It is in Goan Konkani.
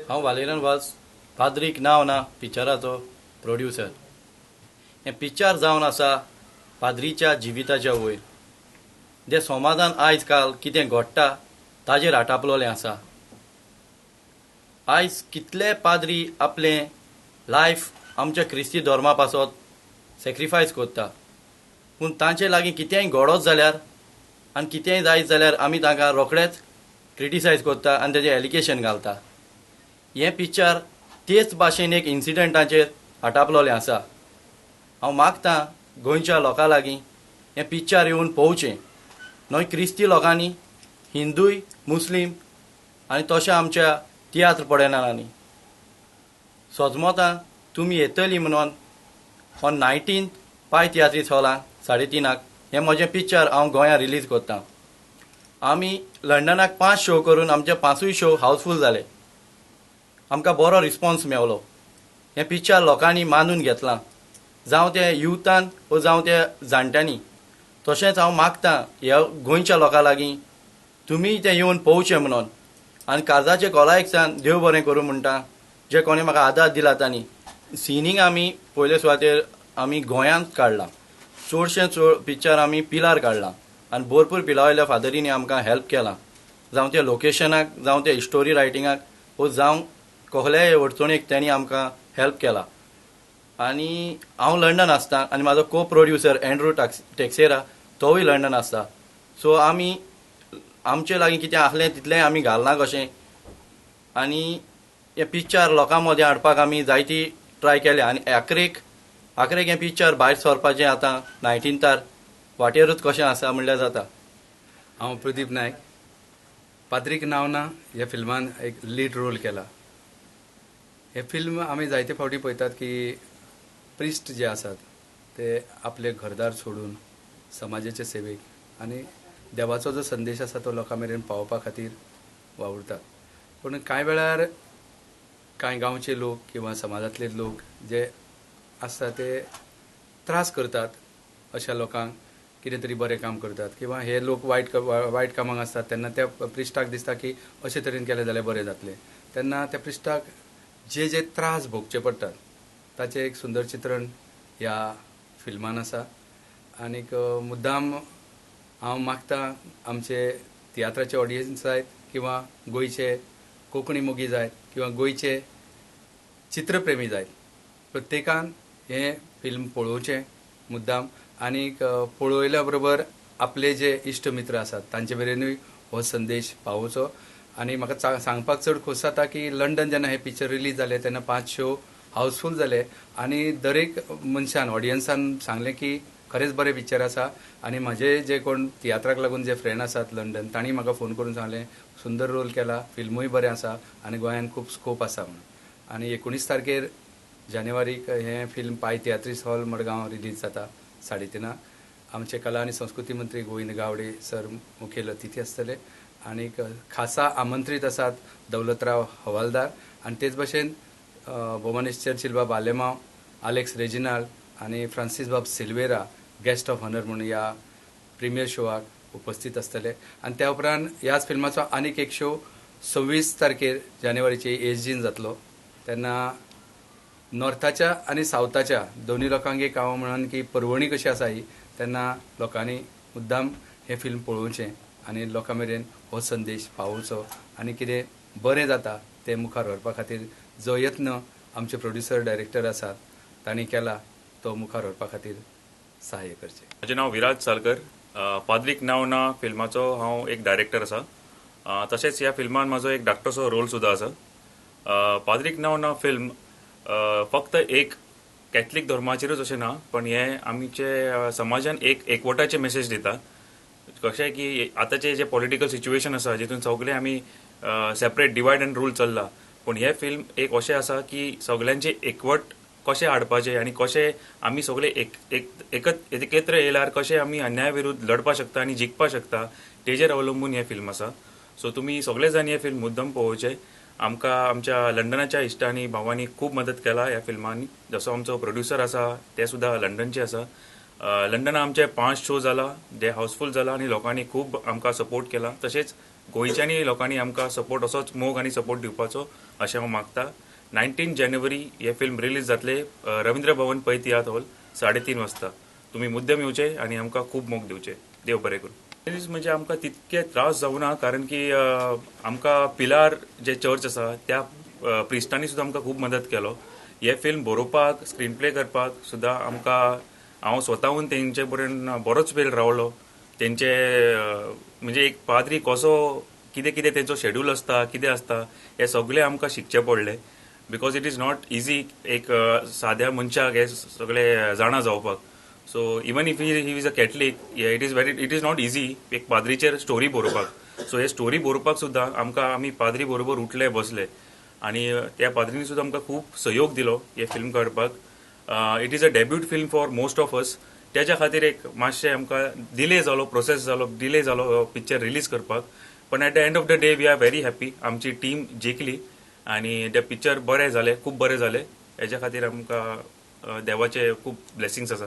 हांव वालेरियन वाज, पाद्रीक नांव ना पिक्चराचो प्रोड्युसर. हें पिक्चर जावन आसा पाद्रीच्या जिविताच्या वयर, जें समाजान आयज काल कितें घडटा ताजेर आटापलोलें आसा. आयज कितले पाद्री आपलें लायफ आमच्या क्रिस्ती धर्मा पासत सॅक्रिफायस करता, पूण तांचे लागीं कितेंय घडत जाल्यार आनी कितेंय जायत जाल्यार आमी तांकां रोखडेच क्रिटिसायज करता आनी तेजें एलिगेशन घालता. हें पिक्चर तेच भाशेन एक इन्सिडंटाचेर आटापलोलें आसा. हांव मागतां गोंयच्या लोकां लागीं हें पिक्चर येवन पळोवचें, न्हय क्रिस्ती लोकांनी, हिंदूय, मुस्लीम आनी तशें आमच्या तियात्र पडेनारांनी. सोजमोतां तुमी येतली म्हणून ऑन 19 पाय तियात्रीस हॉलाक 3:30 हें म्हजें पिक्चर हांव गोंयांत रिलीज करतां. आमी लंडनाक 5 शो करून आमचे 5 शो हावसफूल जाले. आमकां बरो रिस्पॉन्स मेवलो. हें पिक्चर लोकांनी मानून घेतलां, जावं ते युथान वो जावं ते जाणट्यांनी. तशेंच हांव मागतां ह्या गोंयच्या लोकां लागीं तुमी तें येवन पळोवचें म्हणून, आनी काळजाचे खोलायेकसान देव बरें करूं म्हणटा जे कोणें म्हाका आदार दिला तांणी. सिनींग आमी पयले सुवातेर आमी गोंयांत काडलां, चडशें चड पिक्चर आमी पिलार काडलां आनी भरपूर पिला वयल्या फादरींनी आमकां हेल्प केलां, जावं ते लोकेशनाक, जावं ते स्टोरी रायटिंगाक, वो जावं कसलेय अडचणीक तेणी आमकां हेल्प केला. आनी हांव लंडन आसता आनी म्हाजो को प्रोड्युसर एंड्रू टेक्सेरा तोवूय लंडन आसता. सो आमी आमचे लागीं कितें आसलें तितलें आमी घालना कशें, आनी हें पिक्चर लोकां मदें हाडपाक आमी जायती ट्राय केल्या. आनी आखरेक आखरेक हें पिक्चर भायर सरपाचें आतां 19 वाटेरूच कशें आसा म्हणल्यार जाता. हांव प्रदीप नायक, पाद्रीक नांव ना ह्या फिल्मान एक लीड रोल केला. हे फिल्म आमी जायते फावटी पळयतात की प्रिस्ट जे आसात ते आपले घरदार सोडून समाजाचे सेवेक आनी देवाचो जो संदेश आसा तो लोकां मेरेन पावोवपा खातीर वावुरतात. पूण कांय वेळार कांय गांवचे लोक किंवा समाजांतले लोक जे आसता ते त्रास करतात अशा लोकांक, कितें तरी बरें काम करतात किंवा हे लोक वायट कामाक आसतात तेन्ना त्या प्रिस्टाक दिसता की अशे तरेन केलें जाल्यार बरें जातलें, तेन्ना त्या प्रिस्टाक जे जे त्रास भोगचे पडटात ताचें एक सुंदर चित्रण ह्या फिल्मान आसा. आनीक मुद्दाम हांव मागता आमचे तियात्राचे ऑडियन्स जायत किंवा गोंयचे कोंकणी मोगी जायत किंवा गोंयचे चित्रप्रेमी जायत, प्रत्येकान हें फिल्म पळोवचें मुद्दाम. आनीक पळयल्या बरोबर आपले जे इश्ट मित्र आसात तांचे मेरेनूय हो संदेश पावोवचो. आनी म्हाका सांगपाक चड खोस जाता की लंडन जेन्ना हें पिक्चर रिलीज जालें तेन्ना 5 शो हावसफूल जाले आनी दरेक मनशान ऑडियन्सान सांगलें की खरेंच बरें पिक्चर आसा. आनी म्हजे जे कोण तियात्राक लागून जे फ्रेंड आसात लंडन तांणी म्हाका फोन करून सांगलें सुंदर रोल केला, फिल्मूय बरें आसा आनी गोंयांत खूब स्कोप आसा म्हणून. आनी 19 तारखेर जानेवारीक हें फिल्म पाय तियात्रीस हॉल मडगांव रिलीज जाता 3:30. आमचे कला आनी संस्कृती मंत्री गोविंद गावडे सर मुखेल अतिथी आसतले आनीक खासा आमंत्रीत आसात दौलतराव हवालदार आनी तेच भशेन बोमानेश चर्चिल बाब आलेमाव, आलेक्स रेजिनाल्ड आनी फ्रांसीस बाब सिल्वेरा गेस्ट ऑफ ऑनर म्हणून ह्या प्रिमियर शोआक उपस्थित आसतले. आनी त्या उपरांत ह्याच फिल्माचो आनीक एक शो 26 तारखेर जानेवारीचे एसजीन जातलो. तेन्ना नॉर्थाच्या आनी सावथाच्या दोनूय लोकांक एक हांव म्हणून की पर्वणी कशी आसा ही, तेन्ना लोकांनी मुद्दाम हें फिल्म पळोवचें आनी लोकां मेरेन हो संदेश पावोवचो आनी कितें बरें जाता तें मुखार व्हरपा खातीर जो यत्न आमचे प्रोड्युसर डायरेक्टर आसात तांणी केला तो मुखार व्हरपा खातीर सहाय्य करचें. म्हजें नांव विराज सालकर. पाद्रीक नांव ना फिल्माचो हांव एक डायरेक्टर आसा. तशेंच ह्या फिल्मान म्हजो एक धाकटोसो रोल सुद्दां आसा. पाद्रीक नांव ना फिल्म फक्त एक कॅथलीक धर्माचेरूच अशें ना, पण हें आमचे समाजान एक एकवटाचे मेसेज दिता. कशें की आतांचें जें पॉलिटिकल सिच्युएशन आसा जितून सगळे आमी सेपरेट डिवायड अँड रूल चल्ला, पूण हें फिल्म एक अशें आसा की सगळ्यांचे एकवट कशें हाडपाचें आनी कशें आमी सगळे एकत्र येयल्यार कशें आमी अन्याय विरुद्ध लढपाक शकता आनी जिखपाक शकता तेजेर अवलंबून हें फिल्म आसा. सो तुमी सगळे जाण हें फिल्म मुद्दम पळोवचें. आमकां आमच्या लंडनाच्या इश्टांनी भावांनी खूब मदत केला ह्या फिल्मांनी. जसो आमचो प्रोड्युसर आसा ते सुद्दां लंडनचे आसा. लंडना आमचे 5 शो जाला जे हावसफूल जाला आनी लोकांनी खूब आमकां सपोर्ट केला. तशेंच गोंयच्यांनी लोकांनी आमकां सपोर्ट असोच मोग आनी सपोर्ट दिवपाचो अशें हांव मागता. 19 जानेवारी हे फिल्म रिलीज जातले रवींद्र भवन पै तियात्र हॉल 3:30 वाजता. तुमी मुद्दम येवचे आनी आमकां खूब मोग दिवचे. देव बरें करूं. रिलीज म्हणजे आमकां तितके त्रास जावना, कारण की आमकां पिलार जे चर्च आसा त्या प्रिस्टांनी सुद्दां आमकां खूब मदत केलो. हे फिल्म बरोवपाक, स्क्रीन प्ले करपाक सुद्दां आमकां, हांव स्वताहून तेंचे पर्यंत बरोच वेळ रावलो. तेंचे म्हणजे एक पाद्री कसो कितें कितें तेंचो शेड्यूल आसता, कितें आसता हें सगळें आमकां शिकचें पडलें. Because it is not easy एक साद्या मनशाक हें सगळें जाणा जावपाक. So even if he is a Catholic, it is not easy एक पाद्रीचेर स्टोरी बरोवपाक. सो हे स्टोरी बरोवपाक सुद्दां आमकां, आमी पाद्री बरोबर उठले बसले आनी त्या पाद्रींनी सुद्दां आमकां खूब सहयोग दिलो हे फिल्म करपाक. It is a debut film for most of us, त्याच्या खातीर एक मातशें आमकां डिले जालो, प्रोसेस जालो, डिले जालो पिक्चर रिलीज करपाक. पण at the end of the day we are very happy. आमची टीम जिखली आनी ते पिक्चर बरें जालें, खूब बरें जालें. हेच्या खातीर आमकां देवाचे खूब ब्लेसिंग्स आसा.